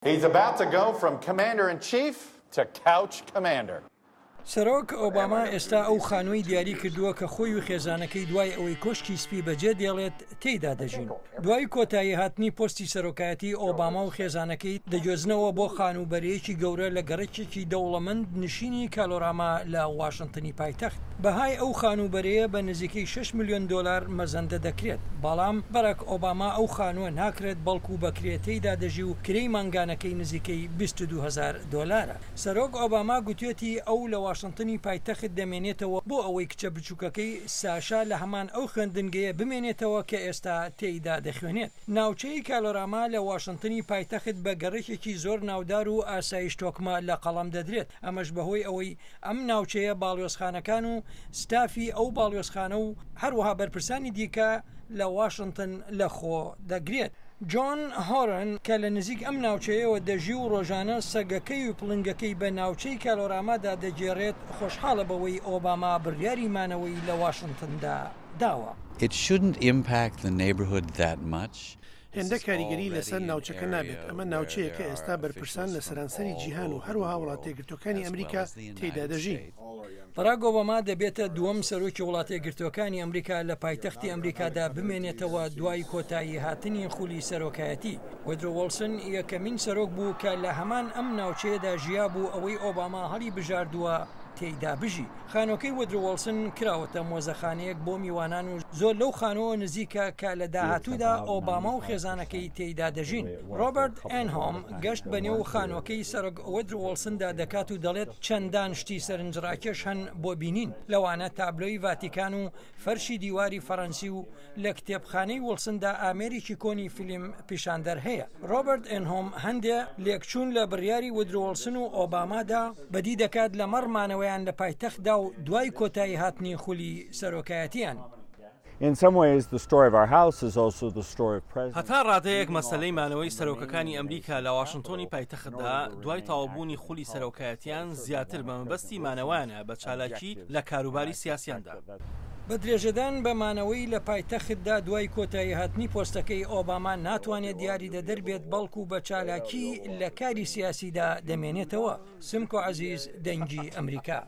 He's about to go from commander in chief to couch commander. سەرۆک ئۆباما ئێستا ئەو خانووەی دیاری کردووە کە خۆی و خێزانەکەی دوای ئەوەی کۆشکی سپی بەجێ دێڵێت تێیدا دەژین. دوای کۆتایی هاتنی پۆستی سەرۆکایەتی ئۆباما و خێزانەکەی دەگوێزنەوە بۆ خانووبەرەیەکی گەورە لە گەڕەکێکی دەوڵەمەند نشینی کالۆراما لە واشنتنی پایتەخت. بەهای ئەو خانووبەرەیە بە نزیکەی شەش ملیۆن دۆلار مەزەندە دەکرێت، بەڵام باراک ئۆباما ئەو خانووە ناکڕێت بەڵکو بە کرێ تێیدا دەژی و کرێی مانگانەکەی نزیکەی 22 هەزار دۆلارە. سەرۆک ئۆباما گوتوێتی ئەو لە واشنتنی پایتەخت دەمێنێتەوە بۆ ئەوەی کچە بچووکەکەی ساشا لە هەمان ئەو خوێندنگەیە بمێنێتەوە کە ئێستا تێیدا دەخوێنێت. ناوچەی کالۆراما لە واشنتنی پایتەخت بە گەڕەکێکی زۆر ناودار و ئاسایش تۆکمە لە قەڵەم دەدرێت، ئەمەش بەهۆی ئەوەی ئەم ناوچەیە باڵیۆزخانەکان و ستافی ئەو باڵیۆزخانە و هەروەها بەرپرسانی دیکە لە واشنتن لەخۆ دەگرێت. جۆن هۆرن کە لە نزیک ئەم ناوچەیەوە دەژی و ڕۆژانە سەگەکەی و پڵنگەکەی بە ناوچەی کالۆرامادا دەگێڕێت، خۆشحاڵە بەوەی ئۆباما بڕیاری مانەوەی لە واشنتندا داوە. It shouldn't impact the neighborhood that much. هێندە کاریگەری لەسەر ناوچەکە نابێت، ئەمە ناوچەیەکە ئێستا بەرپرسان لە سەرانسەری جیهان و هەروەها وڵاتەیەکگرتووەکانی ئەمریکا تێیدا دەژین. باراک ئۆباما دەبێتە دووەم سەرۆکی وڵاتەیەکگرتووەکانی ئەمریکا لە پایتەختی ئەمریکادا بمێنێتەوە دوای کۆتایی هاتنی خولی سەرۆکایەتی. ودرۆ وڵسن یەکەمین سەرۆک بوو کە لە هەمان ئەم ناوچەیەدا ژیابوو ئەوەی ئۆباما هەڵی بژاردووە تێیدا بژی. خانووەکەی ودرۆ وڵسن کراوەتە مۆزەخانەیەک بۆ میوانان و زۆر لەو خانووە نزیکە کە لە داهاتوودا ئۆباما و خێزانەکەی تێیدا دەژین. ڕۆبەرت ئێنهۆم گەشت بەنێو خانووەکەی سەرۆک ودرۆ وڵسندا دەکات و دەڵێت چەندان شتی سەرنجڕاکێش هەن بۆ بینین، لەوانە تابلۆی ڤاتیکان و فەرشی دیواری فەڕەنسی و لە کتێبخانەی وڵسندا ئامێرێکی کۆنی فیلم پیشاندەر هەیە. ڕۆبەرت ئێنهۆم هەندێ لێکچوون لە بڕیاری ودرۆ وڵسن و ئۆبامادا بەدی دەکات لەمەڕ مانەوەیان لە پایتەختدا و دوای کۆتایی هاتنی خولی سەرۆکایەتیان. هەتا ڕادەیەک مەسەلەی مانەوەی سەرۆکەکانی ئەمریکا لە واشنتۆنی پایتەختدا دوای تەواوبوونی خولی سەرۆکایەتیان زیاتر بە مەبەستی مانەوەیانە بە چالاکی لە کاروباری سیاسیاندا. بە درێژەدان بە مانەوەی لە پایتەختدا دوای کۆتایی هاتنی پۆستەکەی، ئۆباما ناتوانێت یاریدەدەر بێت بەڵکو بە چالاکی لە کاری سیاسیدا دەمێنێتەوە. سمکۆ عەزیز، دەنگی ئەمریکا.